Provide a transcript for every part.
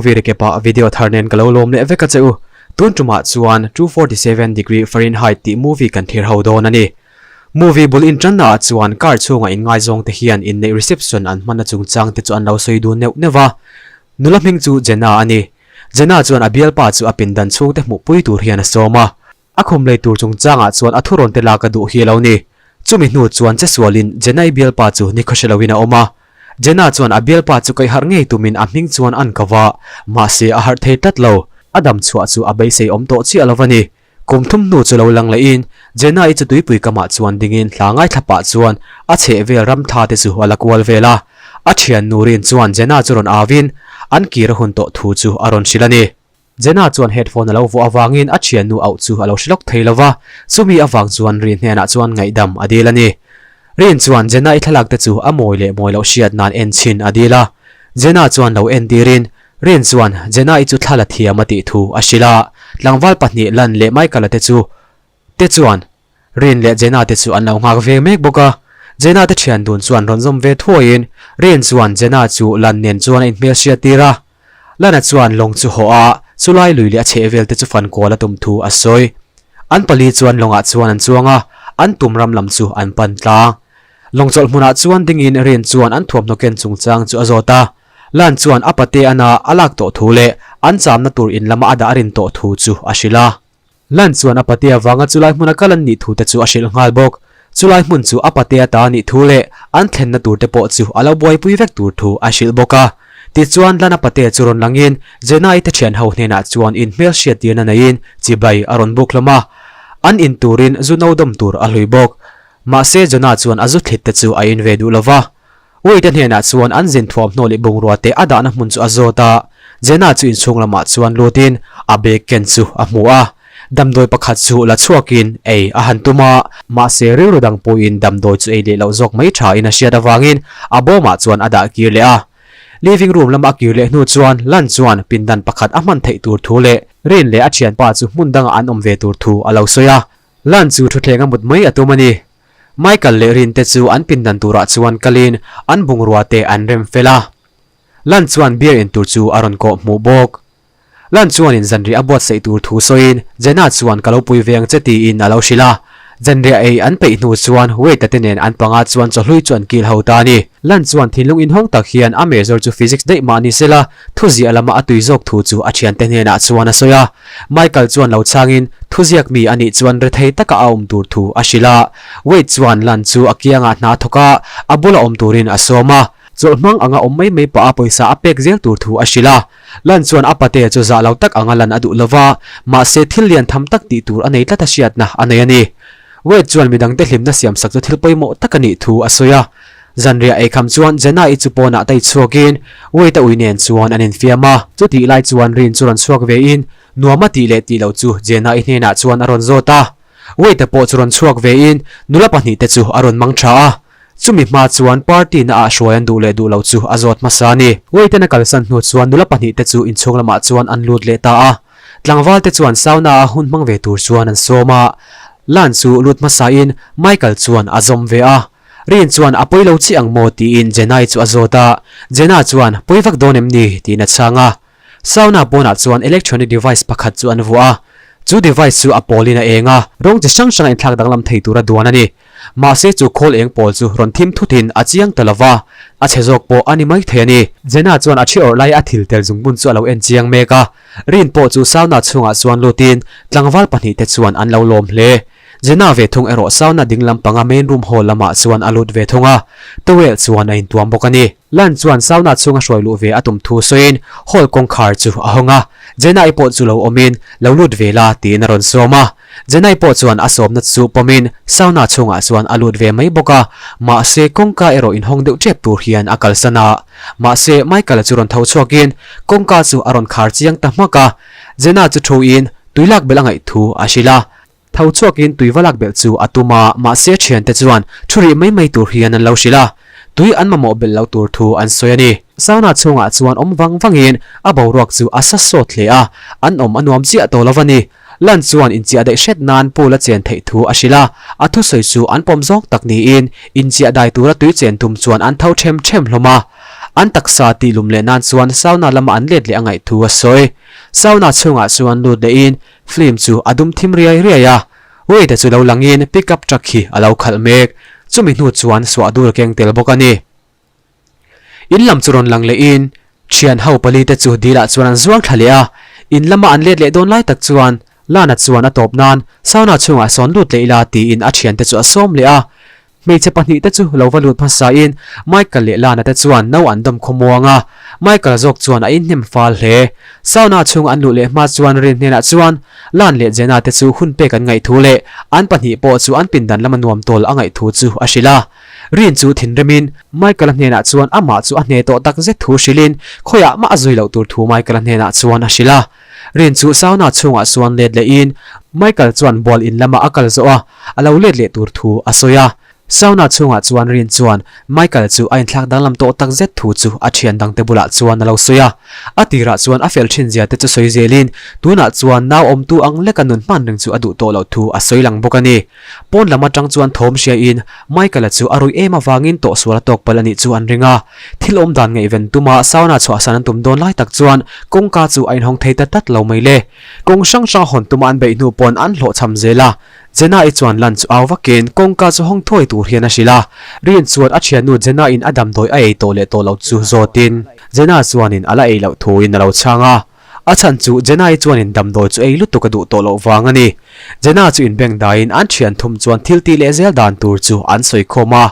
Movie recap ah video thar nen ka lo lawm leh vek a che u. Tun tumah chuan 247 degree Fahrenheit tih movie kan thlir ho dawn a ni. Movie bul intanna ah chuan car chhunga inngaizawng te hian inneih reception an hmanna chungchang te chu an lo sawi dun neuh neuh va. Nula hming chu Jenna a ni. Jenna chuan a bialpa chu a pindan chhungte hmuhpui tur hian a sawm a. A khum lei tur chungchangah chuan a thurawn te lak a duh hi a lo ni. Chumi hnu chuan chesualin Jenna-i bialpa chu ni khawhre loin a awm a. Jenna chuan a bialpa chu kaihharh ngei tumin a hming chuan an ko va, mahse a harh thei tlat lo. A dam chhuah chu a beisei awm tawh chiah lo a ni. Kum thum hnu chu lo lang lehin Jenna-i chu tuipui kamah chuan dingin hla ngaithla pah chuan a chhehvel ram tha te chu a la kual vel a. A thian Nurin chuan Jenna chu rawn auin an kir a hun tawh thu chu a rawn hrilh a ni. Jenna chuan headphone a lo vuah avangin a thiannu auh chu a lo hre lawk thei lo va, chumi avang chuan Rin hnenah chuan ngaihdam a dil a ni. Rin chuan Jenna-i thlalak te chu a mawi leh mawi loh hriat nan en chhin a dil a. Jenna chuan lo en tirin Rin chuan Jenna-i chu thla la thiam a tih thu a hrilh a, tlangval pahnih Lan leh Michael-a te chu te chuan Rin leh Jenna te chu an lo nghak ve mek bawk a. Jenna te thian dun chuan rawn zawm ve thuaiin Rin chuan Jenna chu Lan nen chuan a inhmelhriat tir a. Lana chuan lawng chu haw a, chulai lui leh a chhehvel te chu fan kual a tum thu a sawi. An pali chuan lawngah chuan an chuang a, an tum ram lam chu an pan tlang. Lawng chawlh hmunah chuan dingin Rin chuan an thuamhnaw ken chungchang chu a zawt a. Lan chuan a pate ana a lak tawh thu leh an chamna tur in lama a dah a rin tawh thu chu a hrilh a. Lan chuan a patea vanga chulai hmuna kal an nih thu te chu a hrilh nghal bawk. Chulai hmun chu a patea ta a nih thu leh an thlenna tur te pawh chu a lo buaipui vek tur thu a hrilh bawk a. Tichuan Lan a patea chu rawn langin Jenna-i te thian ho hnenah chuan in hmel hriattirna neiin chibai a rawn buk hlawm a. An in turin zu no dawm tur a hlui bawk. Mahse Jonah chuan a zu thlit te chu a in ve duh lo va. Uite hnenah chuan an zin thuamhnaw leh bungrua te a dahna hmun chu a zawt a, Jenna chu inchhung lamah chuan lutin a bag ken chu a hmu a. Damdawi pakhat chu la chhuakin ei a han tum a, mahse rilru dang puiin damdawi chu ei leh loh zawk mai thain a hriat avangin a bawmah chuan a dah kir leh a. Living room lama a kir leh hnu chuan Lan chuan pindan pakhat a hman theih tur thu leh Rin leh a thianpa chu hmun dangah an awm ve tur thu a lo sawi a. Lan chu thutthleng a mut mai a tum a ni. Michael leh Rin te chu an pindan turah chuan kalin an bungrua te an rem fel a. Lan chuan beer in tur chu a rawn kawh hmuh bawk. Lan chuanin zanriah a buatsaih tur thu sawiin Jenna chuan ka lo pui ve ang che tiin a lo hrilh a. Zanriah ei an peih hnu chuan Wade-a te nen an panga chuan chawhlui chu an kil ho ta a ni. Lan chuan thinlung inhawng tak hian a major chu physics daih mah ni sela thuziah lama a tui zawk thu chu a thiante hnenah chuan a sawi a. Michael chuan lo chhangin thuziak mi a nih chuan rethei taka a awm tur thu a hrilh a. Wade chuan Lan chu a kiangah hna thawk a, a bula awm turin a sawm a. Chawlh hmang anga awm mai mai pah a pawisa a pek zel tur thu a hrilh a. Lan chuan a pate chu zah lo tak anga lan a duh lo va, mahse thil lian tham tak tih tur a nei tlat a hriatna a nei a ni. Wade chuan midangte hlimna siamsak chu thil pawimawh tak a nih thu a sawi a. Zanriah eikham chuan Jenna-i chu pawnah tei chhuakin Wade-a ui nen chuan an infiam a. Chutih lai chuan Rin chu rawn chhuak vein nuam a tih leh tih loh chu Jenna-i hnenah chuan a rawn zawt a. Wade-a pawh chu rawn chhuak vein nula pahnihte chu a rawn mang tha a. Chumi hma chuan party na ah hruai an duh leh duh loh chu a zawt hmasa a ni. Wade-a kalsan hnu chuan nula pahnihte chu inchhung lamah chuan an lut leh ta a. Tlangvalte chuan sauna-a hun hmang ve tur chuan an sawm a. Lan chu lut hmasain Michael chuan a zawm ve a. Rin chuan a pawi lo chiah ang maw tiin Jenai chu a zawt a, Jenna chuan pawi vak dawn em ni tiin a chhang a. Sauna pawnah chuan electronic device pakhat chu an vuah a, chu device chu a pawlin a eng a, rawng chi hrang hranga inthlak danglam thei tura duan a ni. Mahse chu khawl eng pawl chu rawn thim thutin a chiang ta lova, a chhe zawk pawh a ni mai thei a ni. Jenna chuan a thi awrh lai a thil tel zungbun chu a lo en chiang mek a, Rin pawh chu sauna chhungah chuan lutin tlangval pahnihte chuan an lo lawm hle. Jenna ve thung erawh sauna ding lam panga main room hall lamah chuan a lut ve thung a, towel chuan a intuam bawk a ni. Lan chuan sauna chhunga hruai luh ve a tum thu sawiin hall kawngkhar chu a hawng a, Jenna-i pawh chu lo awmin lo lut ve la tiin a rawn sawm a. Jenna-i pawh chuan a sawmna chu pawmin sauna chhungah chuan a lut ve mai bawk a, mahse kawngka erawh inhawng deuh tep tur hian a kalsan a. Mahse Michael-a chu rawn tho chhuakin kawngka chu a rawn khar chiang ta hmak a, Jenna chu thuin tui lak belh a ngaih thu a hrilh a. Tho chhuakin tui va lak belh chu a tum a, mahse thiante chuan thu rih mai mai tur hian an lo hrilh a, tui an mamawh belh loh tur thu an sawi a ni. Sauna chhungah chuan awm vang vangin a boruak chu a sa sawt hle a, an awm a nuam chiah tawh lo a ni. Lan chuan inchiah daih hret nan pool a chen theih thu a hrilh a, a thusawi chu an pawm zawng tak niin inchiah dai tura tui chen tum chuan an tho them them hlawm a. An taksa tih lum leh nan chuan sauna lama an let leh a ngaih thu a sawi. Sauna chhungah chuan lut lehin film chu a dum thim riai riai a. Wade-a chu lo langin pickup truck hi a lo khalh mek. Chumi hnu chuan suah dur a keng tel bawk a ni. In lam chu rawn lang lehin thian ho pali te chu dil ah chuan an zuang thla leh a. In lama an let leh dawn lai tak chuan Lana chuan a tawp nan sauna chhungah sawn lut leh ila tiin a thiante chu a sawm leh a. Hmeichhe pahnih te chu lo va lut hmasa in Michael leh Lana te chuan no an dawm khawmuang a, Michael zawk chuan a inhnem fal hle. Sauna chhung an luh leh hma chuan Rin hnenah chuan Lan leh Jenna te chu hun pek an ngaih thu leh an pahnih pawh chu an pindan lama nuam tawl a ngaih thu chu a hrilh a. Rin chu thinrimin Michael-a hnenah chuan amah chu a hne tawh tak zet thu hrilhin khawiah mah a zui loh tur thu Michael-a hnenah chuan a hrilh a. Rin chu sauna chhungah chuan let lehin Michael chuan bual in lamah a kal zawh a, a lo let leh tur thu a sawi a. Sauna chhungah chuan Rin chuan Michael chu a inthlak danglam tawh tak zet thu chu a thian dangte bulah chuan a lo sawi a. A tirah chuan a fel thin zia te chu sawi zelin tunah chuan nau awmtu ang leka nun hman reng chu a duh tawh loh thu a sawi lang bawk a ni. Pawn lam atang chuan thawm hriain Michael-a chu a ruih em avangin tawhsual a tawk palh a nih chu an ring a. Thil awm dan ngaihven tuma sauna chhuahsan an tum dawn lai tak chuan kawngka chu a inhawng thei ta tlat lo mai le. Kawng hrang hrang hawn tuma an beih hnu pawn an hlawhchham zel a. Jenna-i chuan lan chu au vakin kawngka chu hawng thuai tur hian a hrilh a. Rin chuan a thiannu Jenna-in a damdawi a ei tawh leh tawh loh chu zawtin Jenna chuanin a la ei loh thuin a lo chhang a. A chhan chu Jenna-i chuanin damdawi chu ei lutuk a duh tawh loh vang a ni. Jenna chu inbeng daiin an thian thum chuan thil tih leh zel dan tur chu an sawi khawm a.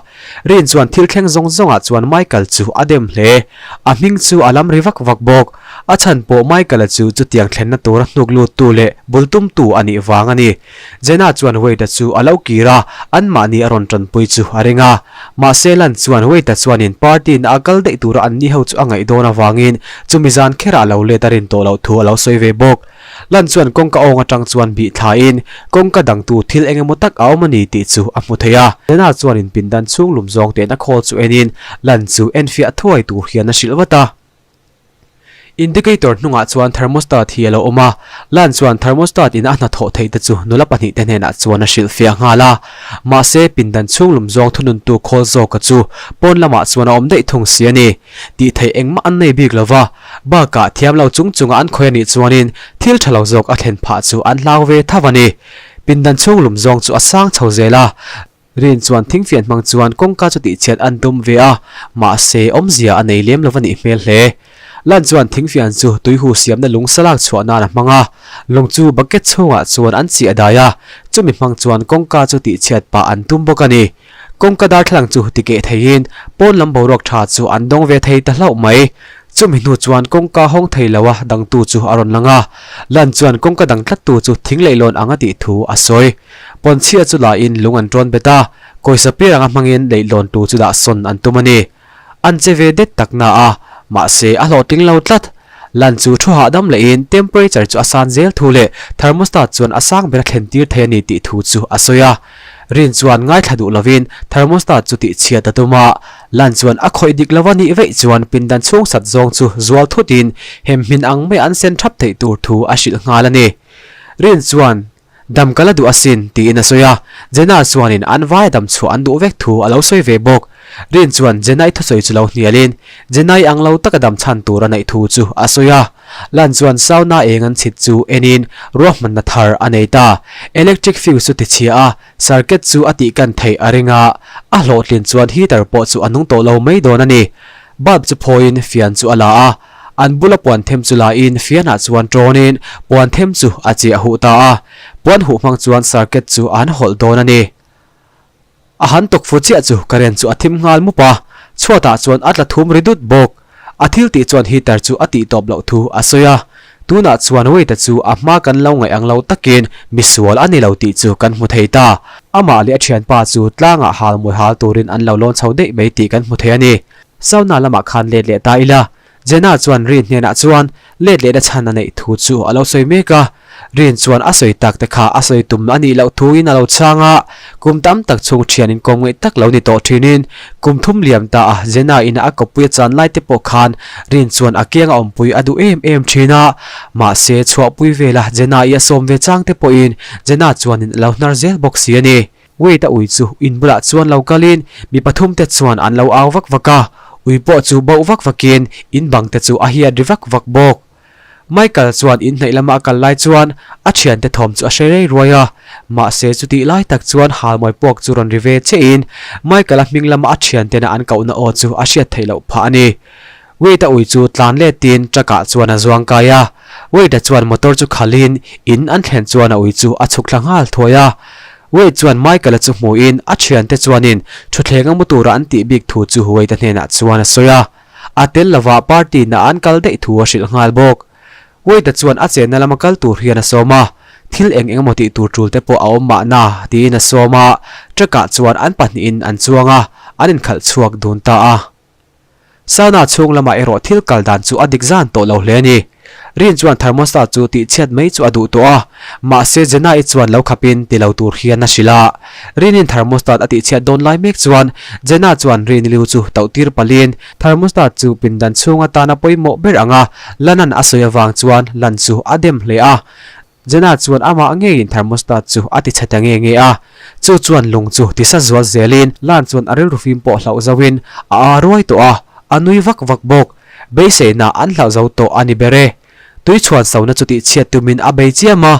Rin chuan thil thleng zawng zawngah chuan Michael chu a dem hle. A hming chu a lam ri vak vak bawk. A chhan pawh Michael-a chu chutiang thlenna tura hnuk luttu leh bul tumtu a nih vang a ni. Jenna chuan Wade-a chu a lo kir a, anmahni a rawn tanpui chu a ring a. Mahse Lan chuan Wade-a chuanin party-na a kal daih tura anni ho chu a ngaih dawn avangin chumi zan kherah lo let a rin tawh loh thu a lo sawi ve bawk. Lan chuan kawngka awng atang chuan bih thlain kawngka dangtu thil eng emaw tak a awm a ni tih chu a hmu thei a. Jenna chuanin pindan chhung lum zawng te'n a khawl chu enin Lan chu enfiah thuai tur hian a hrilh vat a. Indicator hnungah chuan thermostat hi a lo awm a, Lan chuan thermostat in a hnathawh theih te chu nula pahnih te hnenah chuan a hrilhfiah nghal a. Mahse, pindan chhung lum zawng thununtu khawl zawka chu pawn lamah chuan a awm daih thung si a ni. Tih theih engmah an nei bik lo va, bakah thiam lo chung chunga an khawi a nih chuanin thil tha lo zawk a thlen phah chu an hlau ve tho a ni. Pindan chhung lum zawng chu a sang chho zel a. Rin chuan thingfian hmang chuan kawngka chu tihchhiat an tum ve a, mahse awmzia a nei lem lo a nih hmel hle. Lan chuan thingfian chu tuihu siamna lung salak chhuah nan a hmang a, lung chu bucket chhungah chuan an chiah dai a, chumi hmang chuan kawngka chu tihchhiat pah an tum bawk a ni. Kawngka darthlalang chu tikeh theiin pawn lam boruak tha chu an dawng ve thei ta hlauh mai. Chumi hnu chuan kawngka hawng thei lo a dangtu chu a rawn lang a, Lan chuan kawngka dang tlattu chu thing leihlawn ang a tih thu a sawi. Pawnchhia chu lain lung an ṭawn bet a, kawisa piar anga hmangin leihlawntu chu dah sawn an tum a ni. An che ve det tak na a, mahse a hlawhtling lo tlat. Lan chu thu hahdam lehin temperature chu a san zel thu leh thermostat chuan a sang ber a thlen tir thei a ni tih thu chu a sawi a. Rin chuan ngaithla duh lovin thermostat chu tihchhiat a tum a, Lan chuan a khawih dik lo a nih veih chuan pindan chhung sat zawng chu zual thutin hem hmin ang mai an sen thap theih tur thu a hrilh nghal a ni. Rin chuan Dam ka la duh asin, tiin a sawi a. Jenna chuanin an vaia dam chhuah an duh vek thu a lo sawi ve bawk. Rin chuan Jenna-i thusawi chu lo hnialin, Jenna-i ang lo taka dam chhan tur a neih thu chu a sawi a. Lan chuan sauna eng an chhit chu enin ruahmanna thar a nei ta. Electric fuse chu tichhia a, circuit chu a tihkan theih a ring a, a hlawhtlin chuan heater pawh chu a nung tawh lo mai dawn a ni. Bulb chu phawiin fian chu a la a. An bula puan them chu laiin fianah chuan ṭawnin puan them chu a chiah huh ta a, puan huh hmang chuan circuit chu an hawlh dawn a ni. A han tawk fu chiah chu current chu a thim nghal mup a, chhuatah chuan a tla thum ri dut bawk. A thil tih chuan heater chu a tih tawp loh thu a sawi a, tunah chuan Wade-a chu a hma kan lo ngaih ang lo takin misual a ni lo tih chu kan hmu thei ta. Amah leh a thianpa chu tlangah hal mawi hal turin an lo lawn chho daih mai tih kan hmu thei a ni. Sauna lamah khan let leh ta ila, Jenna chuan Rin hnenah chuan let lehna chhan a neih thu chu a lo sawi mek a. Rin chuan a sawi tak te kha a sawi tum a nih loh thuin a lo chhang a. Kum tam tak chhung thian inkawm ngaih tak lo ni tawh thinin kum thum liam ta a Jenna ina a kawppui a chan lai te pawh khan Rin chuan a kianga awmpui a duh em em thin a. Mahse chhuahpui vela Jenna i a sawm ve chang te pawhin Jenna chuanin a lo hnar zel bawk si a ni. Wade-a ui chu in bulah chuan lo kalin mi pathum te chuan an lo au vak vak a. Ui pawh chu bauh vak vakin in bang te chu a hiat ri vak vak bawk. Michael chuan in hnaih lama a kal lai chuan a thiante thawm chu a hre rei ruai a, mahse chutih lai tak chuan halmawi puak chu rawn ri ve chiahin Michael-a hming lama a thiantena an kohna aw chu a hriat theih loh phah a ni. Wade-a ui chu tlan letin truck-ah chuan a zuang kai a, Wade-a chuan motor chu khalhin in an thlen chuan a ui chu a chhuk thla nghal thuai a. Wade chuan Michael-a chu hmuhin a thiante chuanin thutthleng a mu tura an tih bik thu chu Wade-a hnenah chuan a sawi a. A tel lova party na an kal daih thu a hrilh nghal bawk. Wade-a chuan a chenna lama kal tur hian a sawm a, thil eng eng emaw tih tur tul te pawh a awm mahna tiin a sawm a, truck-ah chuan an pahnihin an chuang a, an inkhalh chhuak dun ta a. Sauna chhung lamah erawh thil kal dan chu a dik zan tawh lo hle a ni. Rin chuan thermostat chu tihchhiat mai chu a duh tawh a, mahse Jenna-i chuan lo khapin ti lo tur hian a hrilh a. Rinin thermostat a tihchhiat dawn lai mek chuan Jenna chuan Rini lu chu tauh tir palin thermostat chu pindan chhung atana pawimawh ber anga Lan-a'n a sawi avang chuan Lan chu a dem hle a. Jenna chuan amah ngeiin thermostat chu a ti chhe ta nge nge a, chu chuan lung chu ti sa zual zelin Lan chuan a rilru fim pawh hlauh zoin a aa ruai tawh a, a nui vak vak bawk. Beiseina an hlauh zo tawh a ni ber e. Tui chhuan sona chu tihchhiat tumin a bei chiam a,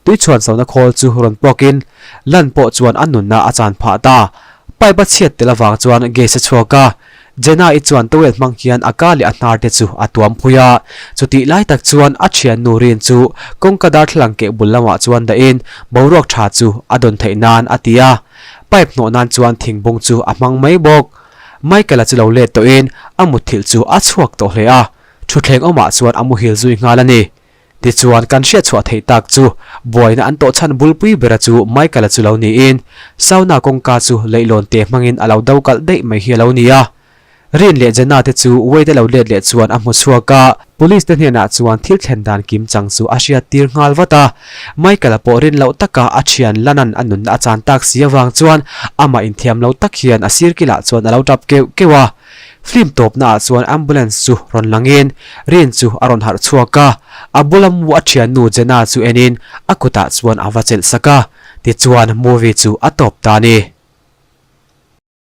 tui chhuan sona khawl chu rawn puakin Lan pawh chuan a nunna a chan phah ta. Pipe a chhiat tel avang chuan gas a chhuak a, Jenna-i chuan towel hmang hian a ka leh a hnar te chu a tuam phui a, chutih lai tak chuan a thiannu Rin chu kawngka darthlalang keh bul lamah chuan dahin boruak tha chu a dawn theih nan a ti a, pipe hnawh nan chuan thingbung chu a hmang mai bawk. Michael-a chu lo let tawhin a mutthilh chu a chhuak tawh hle a, thutthleng awmah chuan a muhil zui nghal a ni. Tichuan, kan hriatchhuah theih tak chu buaina an tawh chhan bulpui bera chu Michael-a chu lo niin, sauna kawngka chu leihlawn te hmangin a lo do kalh daih mai hi a lo ni a. Rin leh Jenna te chu Wade-a lo let leh chuan a hmu chhuak a, Police te hnenah chuan thil thlen dan kim chang chu a hriat tir nghal vat a. Michael-a pawh rin loh taka a thian Lan-a'n a nunna a chan tak si avang chuan amah inthiam lo tak hian a sir kilah chuan a lo tap keuh keuh a. Film tawpnaah chuan ambulance chu rawn langin Rin chu a rawn harh chhuak a, a bula mu a thiannu Jenna chu enin a kutah chuan a va chelh sak a, tichuan movie chu a tawp ta a ni.